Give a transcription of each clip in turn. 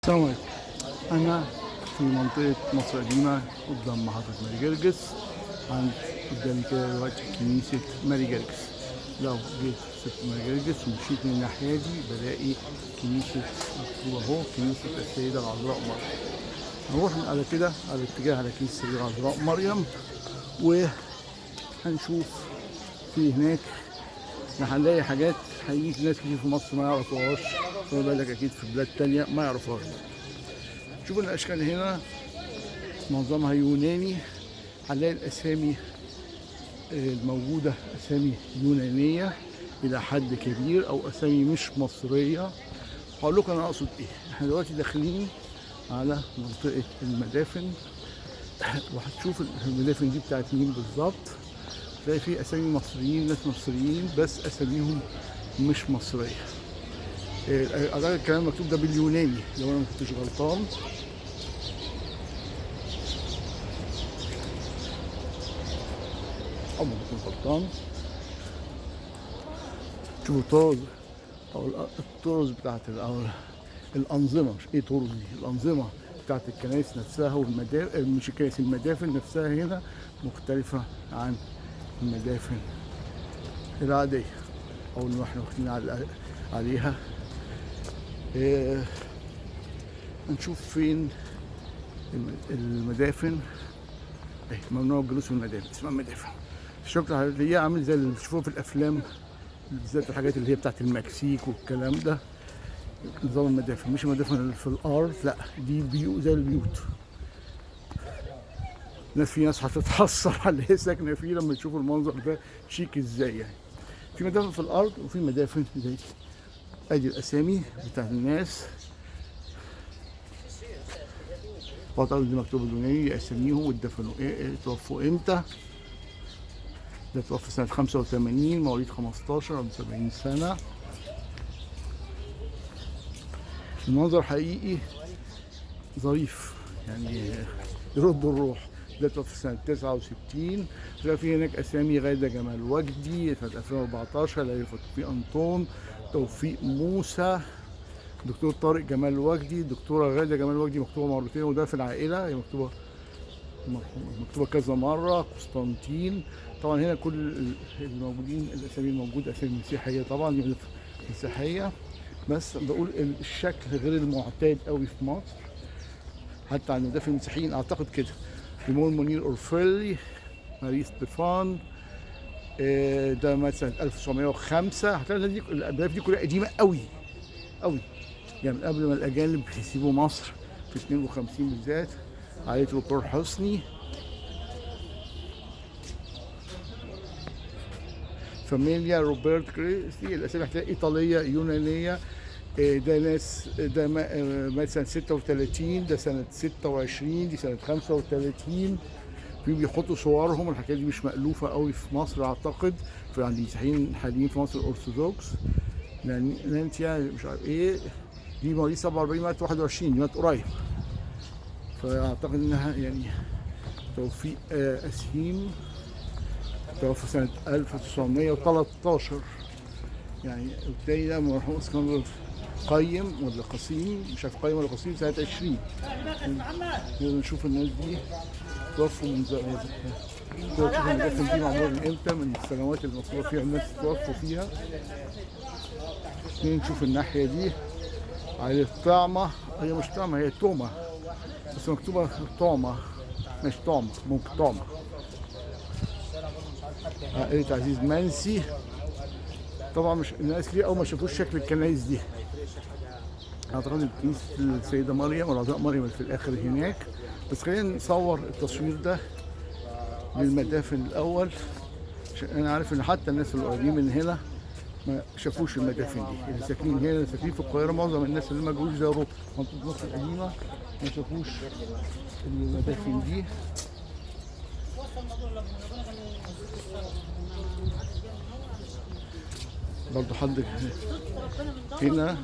السلام عليكم. أنا في منطقة مصر القديمة قدام محطة ماري جرجس، عند قدامي كده دلوقتي كنيسة ماري جرجس. لو جيت سبت ماري جرجس ومشيت من الناحية دي بلاقي كنيسة مكتوبة أهو، كنيسة السيدة العذراء مريم. هنروح على كده على اتجاه على كنيسة السيدة العذراء مريم، وهنشوف في هناك هنلاقي حاجات حقيقي ناس كتير في مصر ما يعرفوهاش، فما بالك أكيد في بلاد تانية ما يعرفوهاش. شوف الأشكال هنا معظمها يوناني، هنلاقي الأسامي الموجودة أسامي يونانية إلى حد كبير أو أسامي مش مصرية. هقول لكم أنا أقصد إيه. إحنا دلوقتي داخلين على منطقة المدافن، وهتشوف المدافن دي بتاعت مين بالظبط. تلاقي في أسامي مصريين، ناس مصريين بس أساميهم مش مصرية. أعتقد الكلام المكتوب ده باليوناني لو أنا ما كنتش غلطان. أو ما كنتش غلطان. شوفوا الطرز أو الطرز بتاعت الأنظمة، مش إيه طرز دي، الأنظمة بتاعت الكنائس نفسها والمدافن، مش الكنائس، المدافن نفسها هنا مختلفة عن المدافن العادية أو اللي احنا واخدين عليها. هنشوف فين المدافن. ممنوع الجلوس في المدافن، اسمها مدافن. الشكل هتلاقيه عامل زي اللي بتشوفوه في الأفلام، بالذات الحاجات اللي هي بتاعت المكسيك والكلام ده. نظام المدافن مش المدافن اللي في الأرض، لا دي بيوت زي البيوت. في ناس هتتحسر على اللي هي ساكنة فيه لما تشوفوا المنظر ده شيك ازاي. يعني في مدافن في الأرض وفي مدافن زي ادي الاسامي بتاعت الناس. وطبعا دي مكتوب باليوناني اساميهم واتدفنوا ايه، توفوا امتى. ده توفى سنة 85، مواليد 15 أو 70 سنة. المنظر حقيقي ظريف يعني يرد الروح. ده توفى سنة 69. تلاقي في هناك أسامي غادة جمال وجدي سنة 2014، ليلى توفيق أنطون، توفيق موسى، دكتور طارق جمال وجدي، دكتورة غادة جمال وجدي مكتوبة مرتين، وده في العائلة هي مكتوبة كذا مرة. قسطنطين. طبعا هنا كل الموجودين الأسامي الموجودة أسامي مسيحية، طبعا مسيحية، بس بقول الشكل غير المعتاد قوي في مصر حتى عند مدافن المسيحيين أعتقد كده. ريمون منير أورفيلي، ماري ستيفان، ده مات سنة 1905. هتلاقي الأبواب دي كلها قديمة قوي قوي، يعني من قبل ما الأجانب يسيبوا مصر في 52 بالذات. عائلة روبر حسني، فاميليا روبرت كريستي. الأسامي هتلاقي إيطالية يونانية. ده ناس، ده مات سنة 36، ده سنة 26، دي سنة 35. في بيحطوا صورهم. الحكاية دي مش مألوفة قوي في مصر أعتقد، في عند المسيحيين الحاليين في مصر الأرثوذكس. نانتيا مش عارف إيه، دي مواليد 47، مات 21، دي مات قريب. فأعتقد إنها يعني توفيق أسيم توفى سنة 1913 يعني. والتاني ده مرحوم اسكندر قيم ولا قسيم، مش عارف قيم ولا قسيم، سنة 20. نقدر نشوف الناس دي توفوا من زمان. نشوف المدافن دي معمولة من امتى، من السنوات اللي المفروض فيها الناس توفوا فيها. نشوف الناحية دي عائلة طعمة، هي مش طعمة هي تومة، بس مكتوبة طعمة مش طعمة، ممكن طعمة. عائلة عزيز منسي. طبعا مش الناس كتير أول ما شافوش شكل الكنايس دي. أعتقد كنيسة السيدة مريم والعذراء مريم اللي في الآخر هناك. بس خلينا نصور التصوير ده للمدافن الأول، عشان أنا عارف إن حتى الناس اللي قريبين من هنا ما شافوش المدافن دي. اللي ساكنين هنا، اللي ساكنين في القاهرة، معظم الناس اللي ما جوش زاروا منطقة مصر القديمة ما شافوش المدافن دي. برضه حد هنا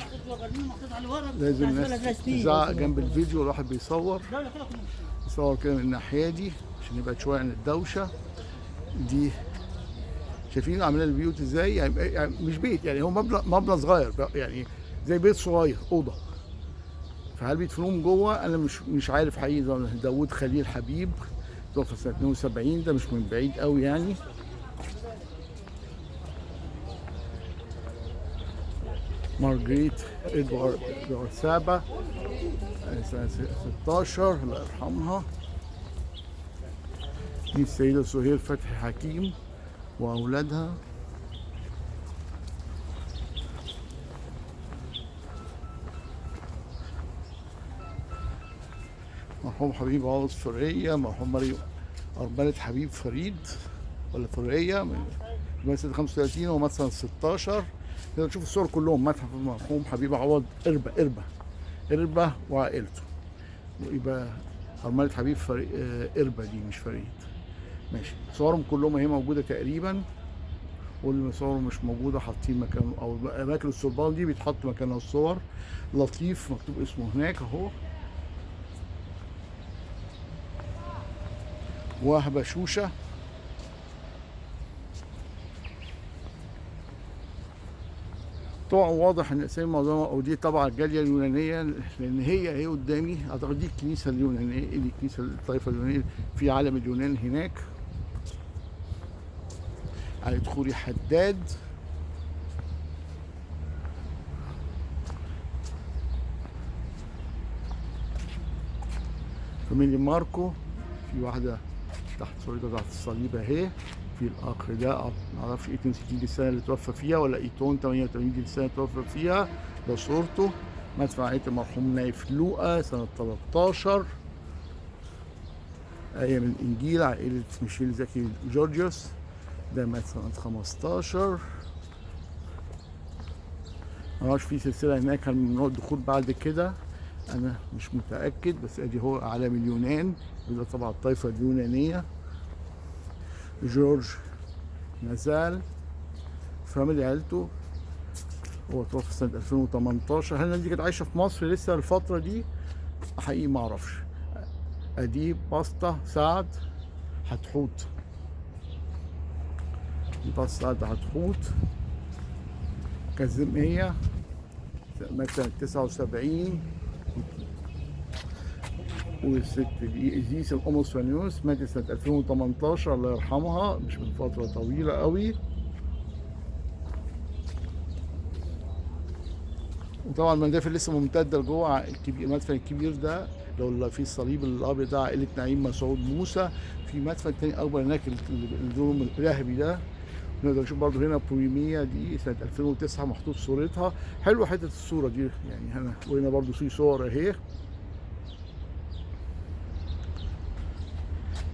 لازم الناس تزعق جنب الفيديو، الواحد بيصور يصور كده من الناحية دي عشان يبعد شوية عن الدوشة دي. شايفين عاملين البيوت ازاي؟ يعني مش بيت، يعني هو مبنى صغير، يعني زي بيت صغير، أوضة. فهل بيدفنوهم جوه؟ انا مش عارف حقيقي. داوود خليل حبيب توفى سنة 72، ده مش من بعيد قوي يعني. مارجريت ادوارد سابا سنة 16، الله يرحمها. دي السيدة سهير فتحي حكيم وأولادها. مرحوم حبيب عوض فرية، مرحوم مريم أرملة حبيب فريد ولا فرية، من سنة 35 ومات سنة 16. نقدر نشوف الصور كلهم. متحف المرحوم حبيب عوض قربة، قربة قربة وعائلته، ويبقى أرملة حبيب قربة دي مش فريد. ماشي، صورهم كلهم اهي موجودة تقريبا، واللي صورهم مش موجودة حاطين مكان، أو أماكن الصلبان دي بيتحط مكانها الصور. لطيف مكتوب اسمه هناك أهو. وهبة شوشة. طبعا واضح ان اسامي معظمها او دي طبعا الجالية اليونانية، لان هي قدامي. اعتقد دي الكنيسة اليونانية، دي الكنيسة الطائفة اليونانية في علم اليونان هناك. عائلة خوري حداد. فاميلي ماركو، في واحدة تحت صورتها تحت الصليب اهي. في الاخ ده معرفش 62 دي السنة اللي توفى فيها، ولا ايتون 88 دي السنة اللي توفى فيها، ده صورته. مات في عائلة المرحوم نايف لوقا سنة 13. ايه من الانجيل، عائلة ميشيل زكي جورجيوس، ده مات سنة 15. معرفش في سلسلة هناك هل ممنوع الدخول بعد كده، انا مش متاكد، بس ادي هو علم اليونان، ده طبعا الطائفة اليونانية. جورج نزال family عيلته، هو توفى سنة 2018. هل الناس دي كانت عايشة في مصر لسه الفترة دي؟ حقيقي ما اعرفش. اديب باستا سعد حتحوت، دي باستا سعد حتحوت. كازمية مات سنة 79. والست دي ازيس القمص فانيوس ماتت سنة 2018، الله يرحمها، مش من فترة طويلة قوي. وطبعا المدافن لسه ممتدة لجوه، الكبير المدفن الكبير ده لو اللي فيه الصليب الابيض ده عائلة نعيم مسعود موسى. في مدفن تاني اكبر هناك اللي لونه الذهبي ده، نقدر نشوف برضه هنا بويمية دي سنة 2009 محطوط صورتها. حلوة حتة الصورة دي يعني هنا، وهنا برضه في صور اهي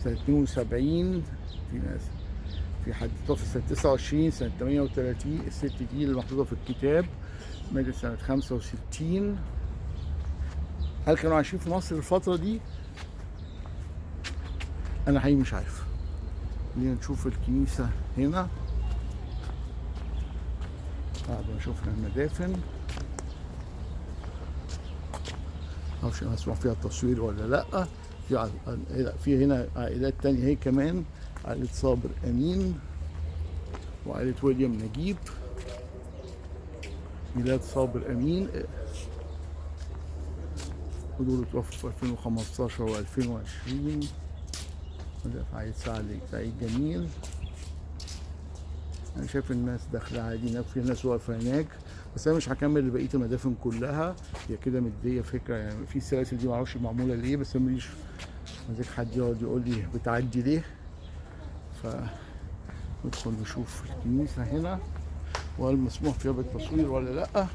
سنة 72. في ناس، في حد توفى سنة 29، سنة 38. الست دي اللي محطوطة في الكتاب ماتت سنة 65. هل كانوا عايشين في مصر الفترة دي؟ أنا حقيقي مش عارف. خلينا نشوف الكنيسة هنا بعد ما شفنا المدافن. معرفش مسموح فيها التصوير ولا لأ. في هنا عائلات تانية هي كمان، عائلة صابر أمين وعائلة ويليام نجيب. ميلاد صابر أمين، ودول اتوفوا في 2015 و2020. وده في عائلة سعد سعيد جميل. أنا شايف الناس داخلة عادي هناك، في ناس واقفة هناك، بس أنا مش هكمل بقية المدافن كلها، هي كده مدية فكرة يعني. في السلاسل دي معرفش معمولة ليه، بس أنا ماليش مزاج حد يقعد يقول لي بتعدي ليه. فندخل نشوف الكنيسة هنا، وهل مسموح فيها بالتصوير ولا لأ.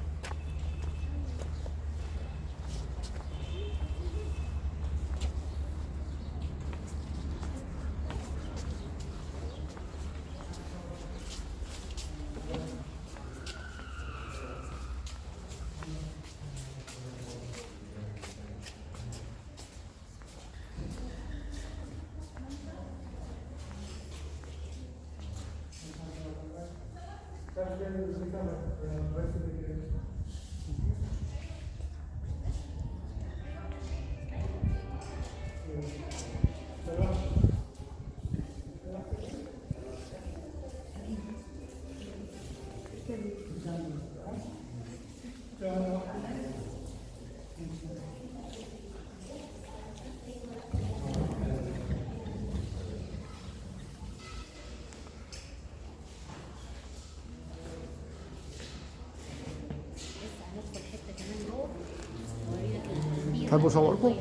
تحبوا اصوركم؟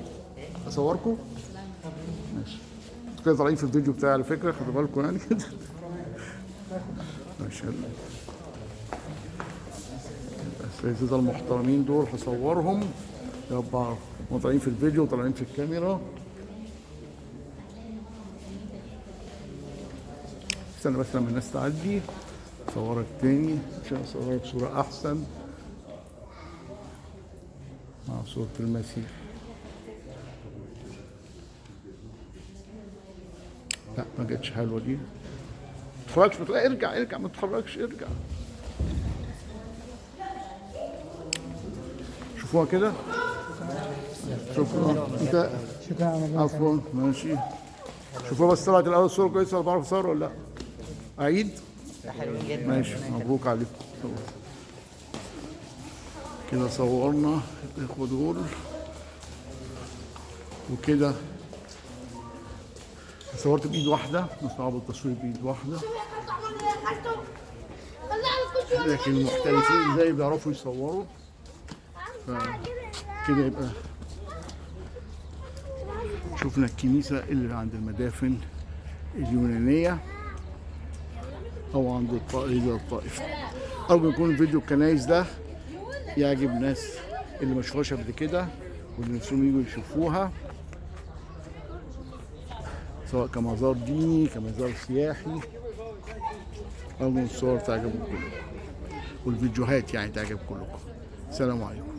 اصوركم؟ ماشي. كده طالعين في الفيديو بتاعي على فكرة، خدوا بالكم يعني كده. ماشي. الأساتذة المحترمين دول هصورهم يا بعرف هم طالعين في الفيديو وطالعين في الكاميرا. استنى بس لما الناس تعدي اصورك تاني عشان اصورك صورة احسن مع صورة المسيح. لا ما جاتش حلوة دي. ما تتحركش، ارجع ارجع، ما تتحركش، ارجع. شوفوها كده. شكرا. انت شكرا. عفوا. ماشي. شوفوها بس طلعت الاول الصورة كويسة ولا بعرف اصور ولا لا؟ اعيد؟ حلوين جدا. ماشي، مبروك عليكم. كده صورنا الاخوة دول وكده صورت بايد واحدة، صعب التصوير بايد واحدة، لكن المحترفين ازاي بيعرفوا يصوروا. كده يبقى شفنا الكنيسة اللي عند المدافن اليونانية أو عند الطائف. أرجو يكون فيديو الكنايس ده يعجب ناس اللي ما شافوهاش قبل كده واللي نفسهم يجوا يشوفوها، سواء كمزار ديني كمزار سياحي. أرجو الصور تعجبكم كلكم والفيديوهات يعني تعجب كلكم. السلام عليكم.